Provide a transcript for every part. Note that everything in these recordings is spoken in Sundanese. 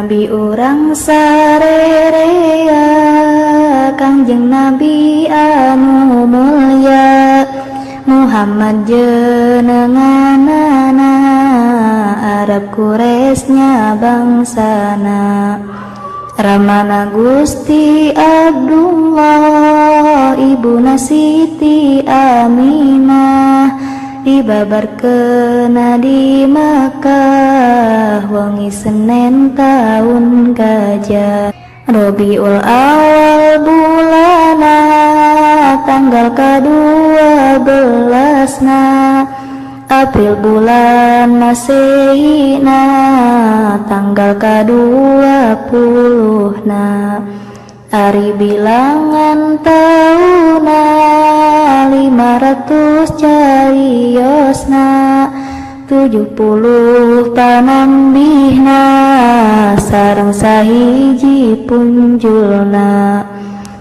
Nabi urang sarerea, Kangjeng Nabi anu mulya, Muhammad jenenganana, Arab Quraisy bangsana. Ramana Gusti Abdullah, Ibuna Siti Aminah, dibabarkeun di Makkah wengi Senin taun gajah. Robiul Awal bulana, tanggal ka-12na, April bulan Masehina, tanggal ka-20na. Ari bilangan tauna 500 cariosna, 70 panambihna, sareng sahiji punjulna.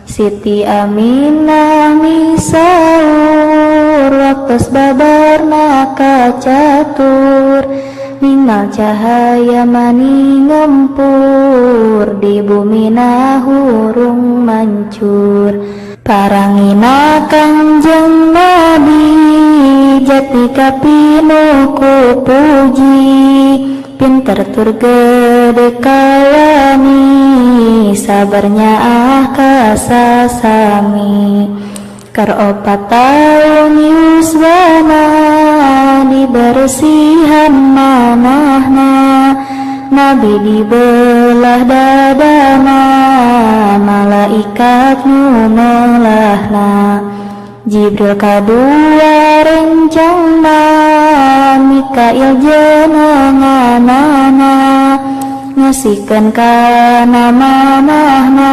Siti Aminah misaur waktos babarna kacatur, ningal cahaya mani ngempur, di bumina hurung mancur. Parangina Kangjeng Nabi, jati kapinuh ku puji, pinter tur gede kawani, sabarnya ah kasasami. Keur 4 taun yuswana, dibersihan manahna, Nabi dibelah dadana, malaikat nu melahna. Jibril kadua rencangna, Mikail jenenganana, ngasihkeun kana manahna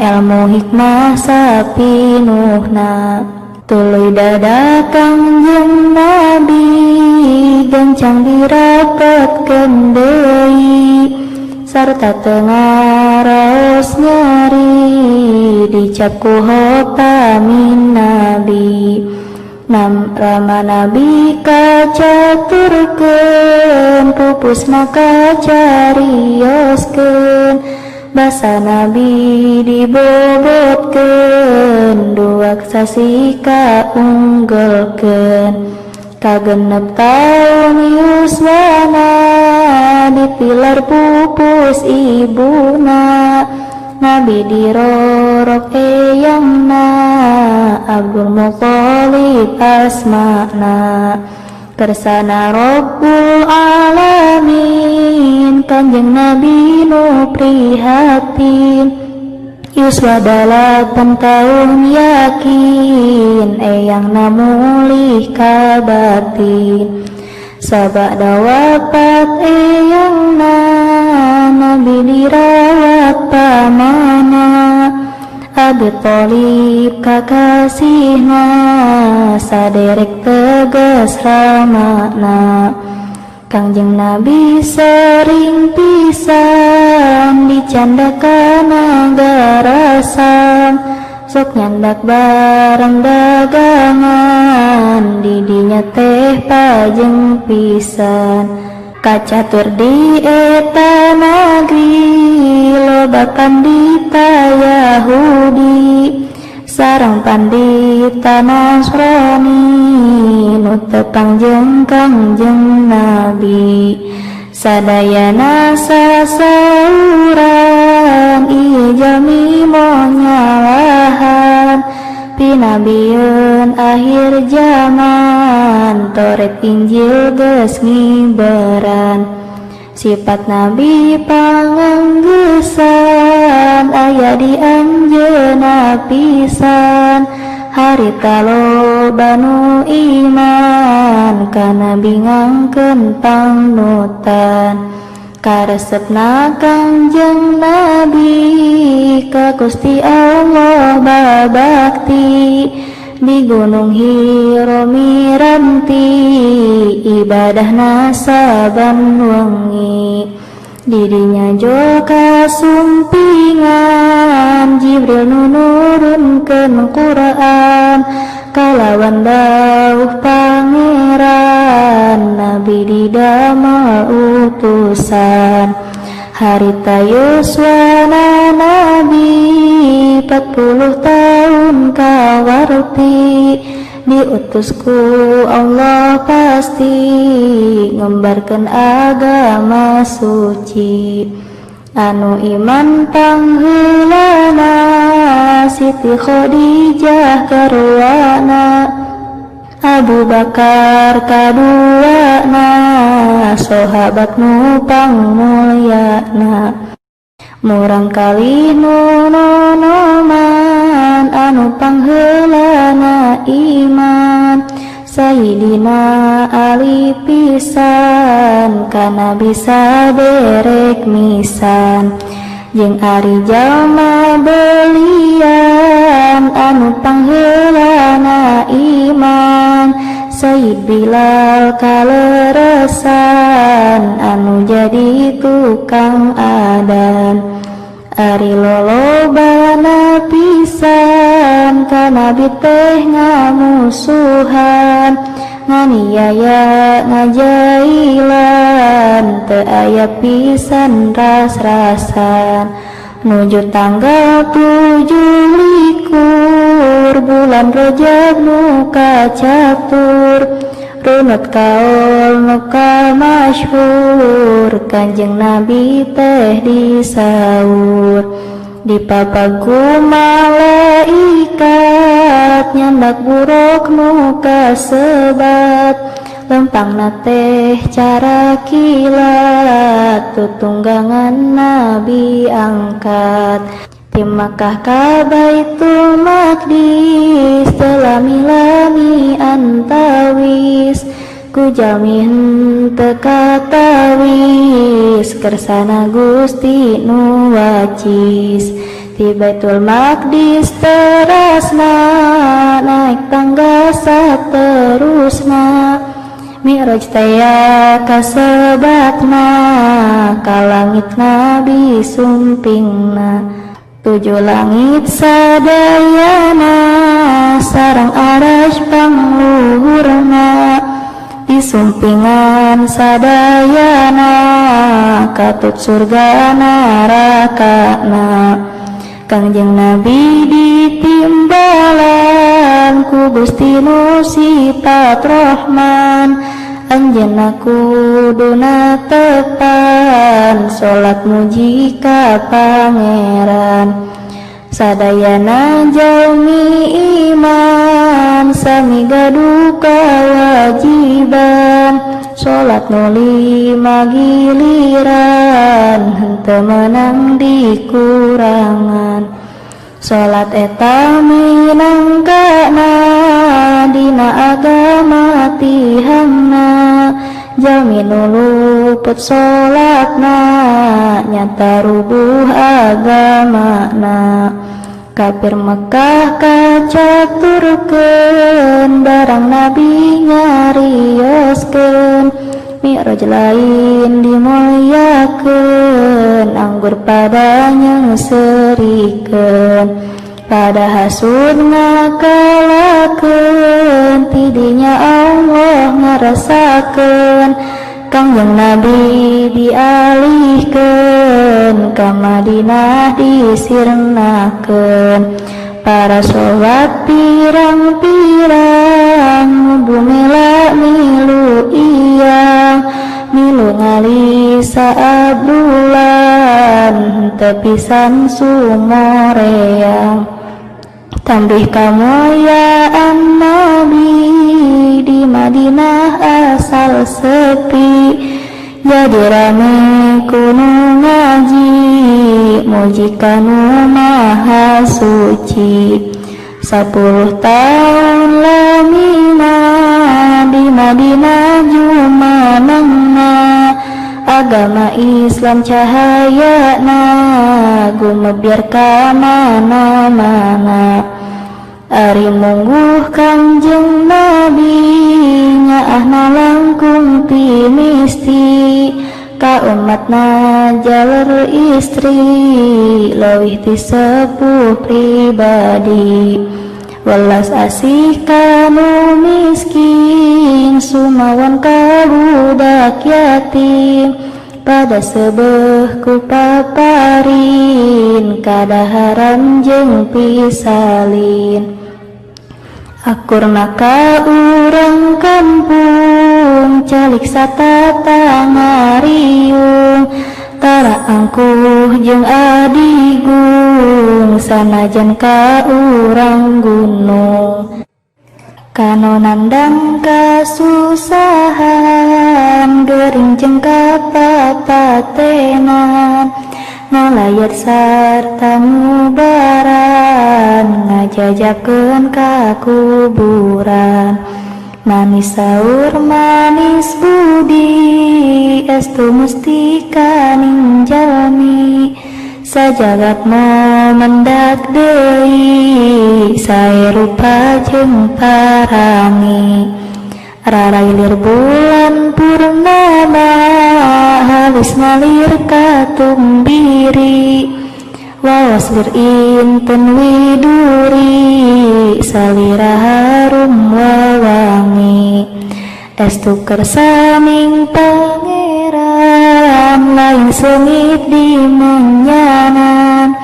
ilmu hikmah sapinuhna. Tuluy dada Kangjeng Nabi gancang dirapetkeun deui, sarta teu ngaraos nyeri, dicap ku khotamin nabi. Nam rama Nabi kacaturkeun, pupusna kacarioskeun, basa Nabi dibobotkeun, duak sasih kaunggelkeun. Kagenep taun yuswana, ditilar pupus ibuna, Nabi dirorok eyangna, Abdul Muthalib asmana. Kersana Rabbul Alamin, Kanjeng Nabi nu prihatin, yuswa 8 tahun yakin, eyangna mulih kabatin. Sabada wapat eyangna, Nabi dirawat pamana, Abi Thalib kakasihna, saderek tegas ramana. Kangjeng Nabi sering pisan dicanda kana garasan, sok nyandak barang dagangan, didinya teh pajeng pisan. Kacatur di eta nagri loba pandita Yahudi sareng pandita Nasrani nu tepang jeung Kangjeng Nabi. Sadayana sasauran, ieu jalmi moal nyalahan, pinabieun akhir zaman, Taurat Injil geus ngiberan. Sifat Nabi panganggeusan, aya di anjeunna pisan, harita loba nu iman ka Nabi ngangkeun pangnutan. Karesepna Kangjeng Nabi ka Gusti Allah babakti, di Gunung Hiro miranti ibadahna saban wengi. Didinya jol kasumpingan, Jibril nu nurunkeun Quran, kalawan dawuh Pangeran, Nabi didamel utusan. Harita yuswana Nabi 40 tahun kawarti, diutus ku Allah pasti ngembarkeun agama suci. Anu iman pangheulana Siti Khadijah garwana, Abu Bakar kaduana, sahabat nu pangmulyana. Murangkalih nu nonoman anu pangheulana iman, Sayyidina Ali pisan kana bisa berek misan. Jeung ari jalma belian anu pangheulana iman, Sayyid Bilal kaleresan anu jadi tukang adan. Ari lolobana pisan ka Nabi teh ngamusuhan, nganiaya ngajailan teu aya pisan ras-rasan. Nuju tanggal 27 bulan Rajab nu kacatur, runut kaul nu kamasyhur, Kanjeng Nabi teh disaur. Dipapag ku malaikat nyandak buruk nu kasebat, lempangna teh cara kilat tutunggangan Nabi angkat. Ti Makkah ka Baitul Maqdis teu lami-lami antawis, ku jalmi henteu katawis kersana Gusti nu wacis. Ti Baitul Maqdis terasna naik tangga saterusna, Mi'raj teh kasebatna ka langit Nabi sumpingna. Tujuh langit sadayana sareng arasy pangluhurna, disumpingan sadayana katut surga narakana. Kangjeng Nabi ditimbalan ku Gusti nu sifat Rahman, anjeunna kuduna tepan salat muji ka Pangeran. Sadayana jalmi iman sami gaduh kawajiban, salat nu 5 giliran henteu meunang dikurangan. Salat eta minangkana dina agama tihangna, jalmi nu luput salatna nyata rubuh agamana. Kafir Mekah kacaturkeun barang Nabi nyarioskeun, Mi'raj lain dimulyakeun anggur pada nyeungseurikeun. Pada hasud ngakalakeun tidinya Allah ngarasakeun, Kangjeng Nabi dialihkeun ka Madinah disirnakeun. Para sahabat pirang-pirang bumela milu iyang, milu ngalisa Abdullah teu pisan sumoreang. Tambih kamulyaan Nabi di Madinah asal sepi, jadi rame kuno ngaji muji kanu maha suci. 10 tahun lamina di Madinah jumanangna, agama Islam cahayana gumebyar ka mana-mana. Ari mungguh Kangjeng Nabi nyaahna langkung ti misti, ka umatna jalur istri leuwih ti sepuh pribadi. Welas asih kanu miskin sumawan ka budak yatim, Pada seubeuh ku paparin kadaharan jeung pisalin. Akurna ka urang kampung calik satata ngariung. Tara angkuh jeung adigung sanajan ka urang gunung. Kanu nandang kasusahan gering jeung kapapatenan. Ngalayat sarta ngubaran ngajajakeun ka kuburan. Manis saur manis budi estu mustika ning jalmi. Sajagat mendak deui sae rupa jeung parangi. Rarailir bulan purnama halus ngalir ka tumbiri. Waos lir inten widuri salira harum wawangi. Estu kersaning pangeran lain seungit di menyanan.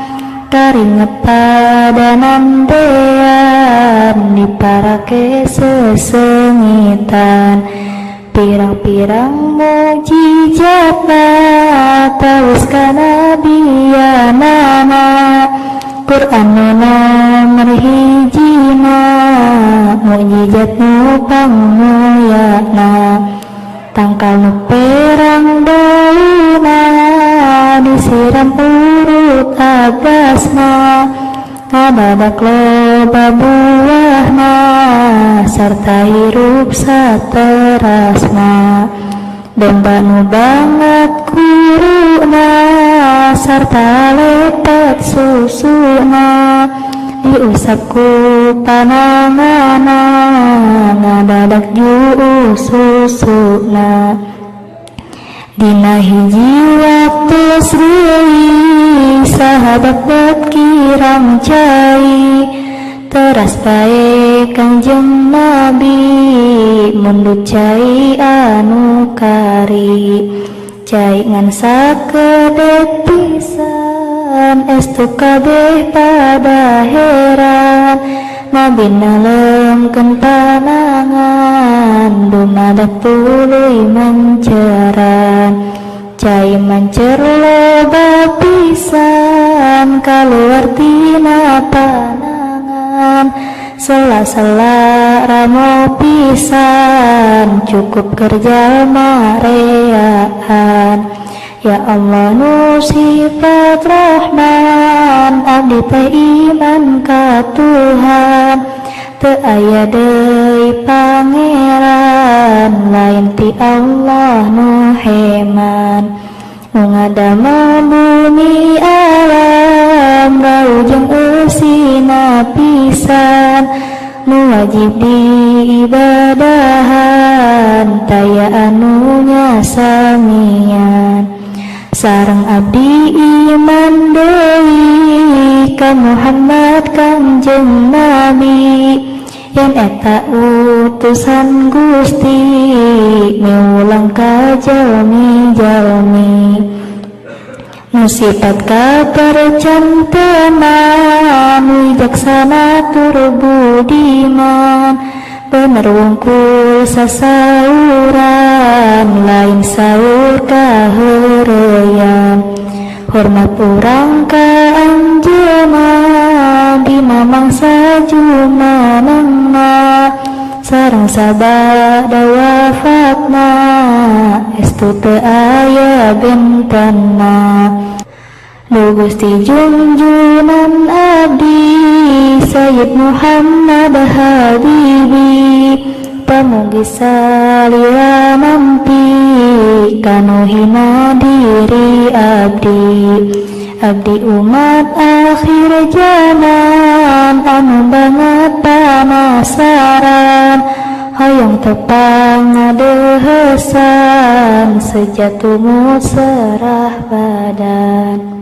Karinget padanan dean diparake sesengitan. Pirang-pirang mujizatna tawis kanabianana. Quran nu nomor hijina mujizat nu pangmuyana. Tangkal nu perang dauna disiram urut agasna. Ngadadak loba buahna sarta hirup saterasna. Domba nu banget kuruna sarta lepet susuna. Diusap ku pananganna ngadadak juu susuna. Dina hiji waktu deui sahabat bet kirang cai. Teras bae Kangjeng Nabi mundut cai anu kari. Cai ngan sakedep pisan estu kabeh pada heran. Nabi nalengkeun panangan dumadak tuluy manceran. Cai mancer loba pisan kaluar tina panangan. Sela-sela ramo pisan cukup kerja mareaan. Ya Allah nu sifat Rahman abdi teh iman ka Tuhan. Teu aya deui pangeran lain ti Allah nu heman. Nu ngadamel bumi alam rau jeung eusina pisan. Nu wajib diibadahan taya anu nyasamian. Sareng abdi iman deui ka Muhammad Kangjeng Nabi. Yen eta utusan Gusti miwulang ka jalmi-jalmi. Nu sifat kapercantenan wijaksana tur budiman. Bener wungkul sasauran lain saur kaheureyan. Hormat urang ka anjeunna dina mangsa jumenengna. Sareng sabada wafatna estu teu aya bentenna. Duh Gusti junjunan abdi Sayyid Muhammad Habibi. Pamugi salira nampi kanu hina diri abdi. Abdi umat akhir zaman anu banget panasaran. Hoyong tepang ngadehesan sejatumu serah badan.